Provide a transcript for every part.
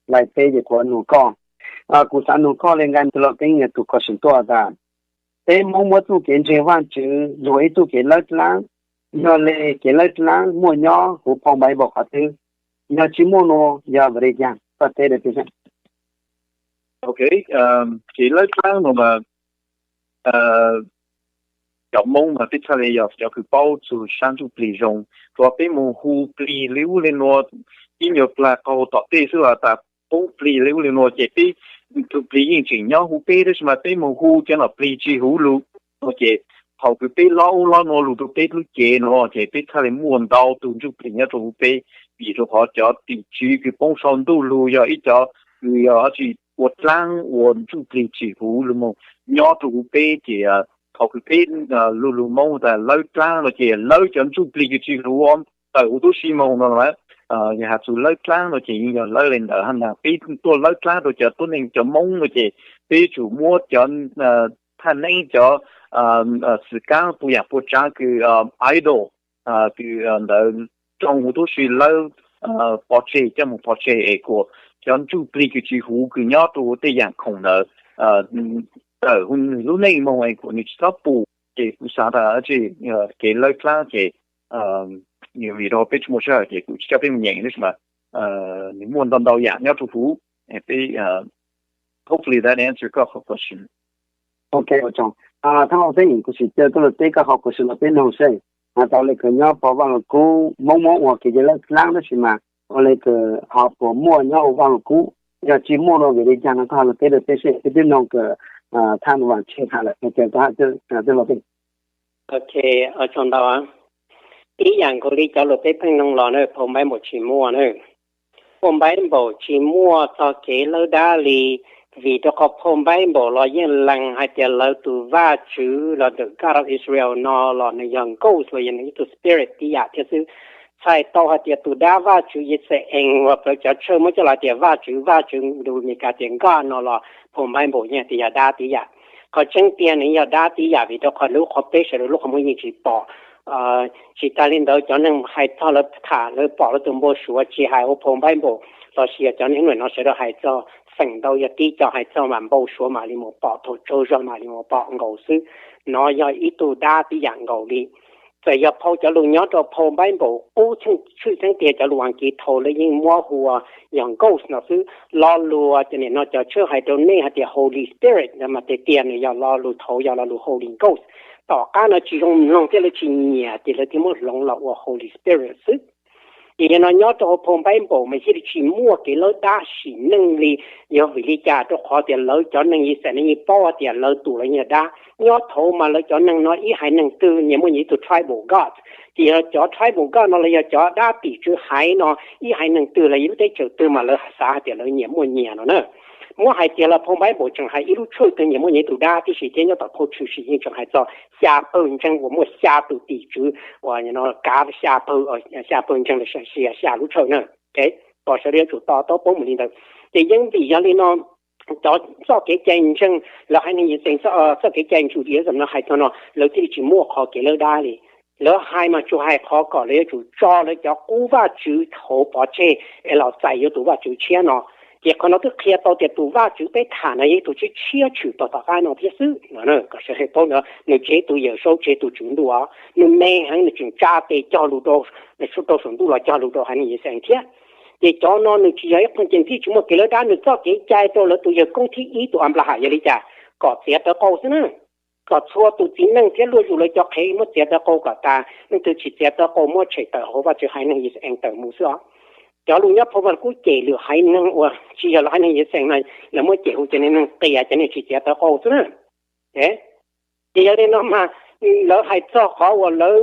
laij teb ces kuv nug koj, kuv xav nug koj le nqai tus los teeb yog tus koj sim tuaj tas, peb Hmoob muab txuj kev ntseeg Vajtswv luag ib txuj kev lawb dlaab, yog le kev lawb dlaab muaj nyob huv phau Npaiv Npaum qhov twg, yog tsis muaj no yog vim le caag? Koj teb rau peb saib. Ok, kev lawb dlaab no mas cov Hmoob mas peb txhaj le yog cov kws paub txug sab ntsuj plig zoo, rua peb moog hu plig le ub le nua ib nyuag plag qaug tom tej xwb los tas poob plig le ub le nua ces peb tug plig yeej tseem nyob huv peb tab sis mas peb moog hu cov nom plig tsis huv lug no ces thaus kws peb lob ub lob nua lug rua peb lub cev no ces peb txhaj le muaj ntau tug ntsuj plig nyob rua huv peb, vim rua qhov cov tim tswv kws poob sau ntuj lug yog ib cov kws yog dlaab tsi ua dlaab ua ntsuj plig tsis huv lug moog nyob rua huv peb ces thaus kws peb lug lug Hmoob tas lawb dlaab no ces lawb cov ntsuj plig kws tsis huv tawm huv tub si moog no, yog has txug lawb dlaab no ces yeej yog lawb le ntawd hab na. Peb tuaj lawb dlaab rua cov tuab neeg cov Hmoob no ces peb yuav tsum muab cov thaj neeb cov xwm kaab puas yaam puas tsaav kws idol kws ntawd rua huv tub si lawb pov tseg coj moog pov tseg es kuas cov ntsuj plig kws tsis huv kws nyob rua huv tej yaam khoom ntawd tawm huv nwg lub neej moog es kuas nwg tsis txhob pum. Ces kuv xaav tas kev lawb dlaab ces vim rua peb tsis muaj sij hawm ces kuv tsis coj peb moog nyeem tab sis mas nwg muaj ntau ntau yaam nyob rua huv. Peb, hopefully that answer koj qhov question. Ok, ua tsaug. Thab Vaj Pheej, kuv sim ca tuaj lug teb koj qhov question los peb noog seb, has tas le kws nyob puag Vaaj Lug Kub Moob muab ua kev cai lawb dlaab tab sis mas ua le kws ho puas muaj nyob huv Vaaj Lug Kub, yog tsis muaj no vim le caag no koj ho lug teb rua peb seb, peb twb noog kws Thab Vaj Pheej has lawm, ca koj hab teb los peb. Ok, ua tsaug ntau. Ib yaam nkaus le cov lug peb pheej noog los na, phau Npaiv Npaum tsis muaj na. Phau Npaiv Npaum tsis muaj txog kev lawb dlaab le, vim rua qhov phau Npaiv Npaum los yeej lees hais tias lawv tus Vajtswv los ntawm God of Israel no los nwg yog nkauj los yog nwg ib tug spirit tib yam thiab xwb. Txhais tau hais tias tus dab Vajtswv Yixalayees uas plawv cov tshawj muab coj los tias Vajtswv, Vajtswv lus Meskas tias God no los phau Npaiv Npaum yeej hais tias yog dab tib yam. Qhov tseeb tiag nwg yog dab tib yam vim rau qhov lub qhov peb sawv daws lub qhov muag yeej tsis pom. Tsis tas li ntawd cov neeg hais txog lawv tham lawv pom lawv tus npau suav tsis hais ua phau Npaiv Npaum los sis yog cov neeg hnub no sawv daws hais txog feem ntau yog tib co hais txog mas npau suav mam li mus pom, thaum tsaug zog mam li mus pom nkaus xwb. No yog ib tug dab tib yam nkaus li. Txawm yog phau cov lus nyob rau phau Npaiv Npaum qub tshwj xeeb tiag cov lus Askiv thaud lawv yeej muab hu ua yog ghost no xwb. Lo lus cov niam no cov tshwj hais rau nej hais tias Holy Spirit no mas tiag tiag nws yog lo lus thaud yog lo lus Holy Ghost. Tom qab no tsis zoo mloog thiab lawv tsis nyiam ces lawv thiaj muab hloov los ua Holy Spirit xwb. Ces yog no nyob rau hauv phau Npaiv Npaum mas thiaj li tsis muaj kev lawb dab sim neej li. Yog vim li cas? Rau qhov tias lawv cov neeg Yixalayees yeej paub hais tias lawv tus los yeej yog dab. Nyob thaud mas lawv cov neeg no ib haiv neeg twg nyias muaj nyias ib tug tribal god. Ces yog cov tribal god no los yog cov dab tim tswv haiv no, ib haiv neeg twg los yog lub teb chaws twg mas lawv xav hais tias lawv nyias muaj nyias no na. Muab hais tias los phau Npaiv Npaum tseem hais ib lub tshwj twg nyias muaj nyias ib tug dab tib si thiab nyob tom phau Tshwm Sim yeej tseem hais txog xya pawg ntseeg uas muaj xya tus tim tswv uas kav xya pawg, xya pawg ntseeg los sis xya lub tshawj na. Kom sawv daws yuav tsum to taub paub mus li ntawd. Ces yeej vim yog li no cov txoj kev cai ntseeg, lawv haiv neeg Yixalayees txoj kev cai Judaism no hais txog no lawv thiaj li tsis muaj qhov kev lawb dab li. Lawv hais mas tsuas hais qhov kom lawv yuav tsum tso lawv cov qub vaj tswv thaud pov tseg es los txais yuav tus vaj tswv tshiab no. Ces qhov no twb qhia tau tias tus vaj tswv peb tham no yog ib tug tshiab tshiab tshwm tau tom qab no thiab xwb no. Kom sawv daws paub ntawd, nws tsis yog ib tug Yawm Saub, tsis yog ib tug tswv ntuj os, nws me heev, nws tseem tsa tes cog lus rau, rau saum ntuj los cog lus rau haiv neeg Yixalayees thiab. Ces cov no nws tsis yog ib qho ces thiaj tsis muaj kev lawb dab, nws txoj kev cai rau lawv tus yawg koob thib ib tus Anplaham yog li cas? Kom txiav tawv qau xwb na. Kom txhua tus txiv neej thiab luaj zus lawv cov qhev muab txiav tawv qau kom tas, leej twg tsis txiav tawv qau muab tshem tawm hauv Vajtswv haiv neeg Yixalayees tawm mus xwb os. Cov lus nyob phau Vaj Lug Kub cem lwm haiv neeg uas tsis yog lawv haiv neeg Yixalayees no, lawv muab cem hu cov neeg qias, cov neeg tsis txiav tawv qau xwb na. Ces yog li no mas lawv hais txog qhov uas lawv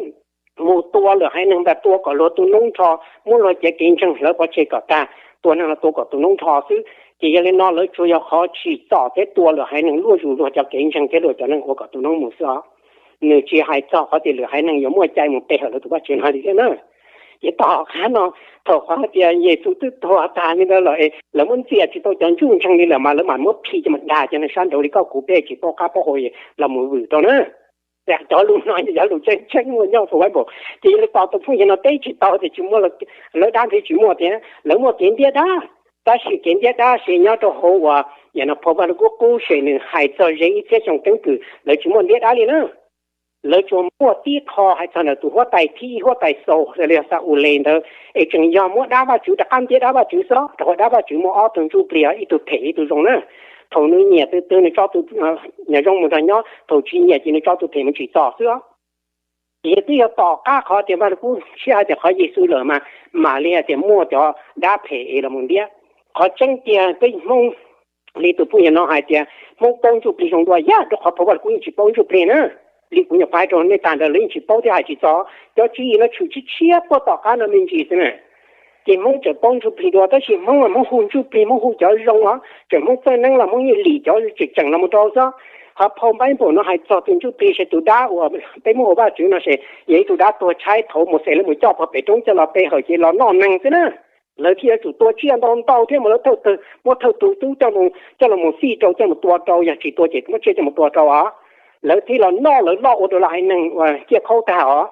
mus tua lwm haiv neeg ntag, tua kom luag tu noob nrho, muab luag cev kev ntseeg hlawv pov tseg kom tag, tua neeg los tua kom tu noob nrho xwb. Ces yog li no lawv tsuas yog qhov tsim txom thiab tua lwm haiv neeg luaj zus luag cov kev ntseeg thiab luag cov neeg ua kom tu noob mus xwb os. Nws tsis hais txog qhov tias lwm haiv neeg yuav muaj cai mus pe hawm lawv tus Vajtswv no li thiab na. Ces tom qab no, thaum qhov tias Yexus twb tuag tag li ntawd lawm, lawv muab ntxias tsis tau cov ntsuj ntseeg li lawm mas lawv mam muab phim coj mus dag cov neeg sab nraud li koj kuv peb tsis paub qab paub hau los mus vwm rau na. Cov lus no yog cov lus tseeb tseeb muaj nyob phau Npaiv Npaum. Ces yog li tos tus phooj ywg no teb tsis tau tias tsis muaj, lawv dab thiab tsis muaj thiab, lawv muaj kev ntiab dab. Tab sis kev ntiab dab ces nyob rau hauv uas yam no phau Vaj Lug Kub qub ces nws hais txog ze ib txhiab xyoo keeb kwm lawv tsis muaj ntiab dab li na. Lawv tsuas muaj tib qho hais txog ntawm tus huab tais thib ib, huab tais Xaus los yog Xa-ules ntawd, es tseem yog muab dab Vajtswv rov qab ntiab dab Vajtswv xwb, rau qhov dab Vajtswv muaj ob tug ntsuj plig, ib tug phem ib tug zoo na. Thaum nws nyiam tus twg nws tso tus nyiam zoo mus nrog nyob, thaum tsis nyiam ces nws tso tus phem mus tsim txom xwb. Ces yog twb yog tom qab qhov tias Vaj Lug Kub tshiab hais tias qhov Yexus lawm mas mam li hais tias muaj cov dab phem es los mus ntiab. Qhov tseeb tiag peb Hmoob li tus phooj ywg no hais tias Hmoob paub ntsuj plig zoo dua yam, rau qhov phau Vaj Lug Kub yeej tsis paub ntsuj plig na. Li kuv nyuam qhuav hais rau nej tag ntawd lawv yeej tsis paub thiab hais tsis txog. Cov tswv yim no tshwm tshiab tshiab puag tom qab no me ntsis xwb na. Ces Hmoob tseem paub ntsuj plig dua, tab sis Hmoob mas Hmoob hu ntsuj plig, Hmoob hu cov zoo os, tseem Hmoob txawj neeb los Hmoob yeej lim cov tseem tseem los mus rau xwb. Ho phau Npaiv Npaum no hais txog tus ntsuj plig ces tus dab uas peb muab ua vaj tswv no ces yog ib tug dab tuag tshaib thaum Mauxes lawv mus coj puag pem roob coj los pe hawm ces los noj neeg xwb na. Lawv thiaj yuav tsum tua tsiaj ntau ntau thiab mas lawv thawj tug muab thawj tug tub coj mus, coj los mus fij rau, coj mus tua rau, yog tsis tua ces muab tsiaj coj mus tua rau os. Lawv thiaj los noj, lawv loj ua rau lawv haiv neeg uas ciaj khaub tag os.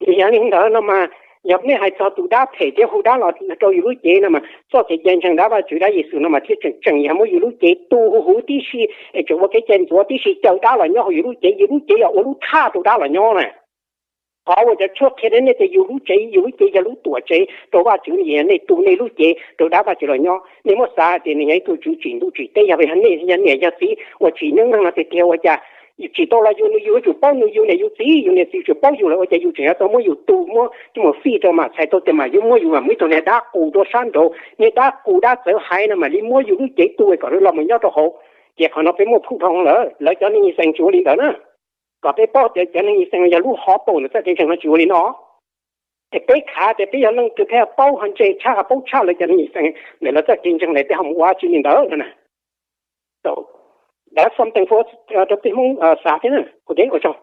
Yog li ntawd no mas, yog nej hais txog tus dab phem thiab hu dab los rau yus lub cev no mas txoj kev cai ntseeg dab Vajtswv dab Yexus no mas thiaj tseem tseem yog muab yus lub cev tu huv huv tib si, es tseem ua kev cai ntxuav tib si caw dab los nyob hauv yus lub cev, yus lub cev yog ua lub thaj rau dab los nyob na. Qhov uas cov tshuaj qhia rau nej tias yus lub cev, yus lub cev yog lub tuam tsev rau Vajtswv, yog nej tu nej lub cev rau dab Vajtswv los nyob. Nej muab xav tias nws yog ib tug tswv tsim ntuj tsim teb, yog, yog nej yog niam yog txiv uas tsim neej neeg no tiag tiag ua cas tsim tau los yus, nws yus yuav tsum paub nws, yus niam yus txiv, yus niam txiv yuav tsum paub yus lawm ua cas yus tseem yuav tau muab yus tu, muab coj mus fij rau mam txhais tau tias mas yuav muab yus mas muaj ib tug niag dab qus rau sab nraud, niag dab qus dab txawv haiv no mam li muab yus lub cev tu kom los mus nyob rau hauv. Ces qhov no peb muaj phuj dhau lawm, lawv cov neeg Yixees tsis ua li ntawd na. Kom peb paub tias cov neeg Yixees yog lub hov paus ntawm txoj kev ntseeg no tsis ua li no. Es peb khav tias peb yog leej twg peb paub ho ntse tshaj ho paub tshaj lawv cov neeg Yixees, ntawm lawv txoj kev ntseeg lawm peb ho mus ua tsis li ntawd no na. That's something for rau peb Hmoob xav thiab na. Ua tsaug.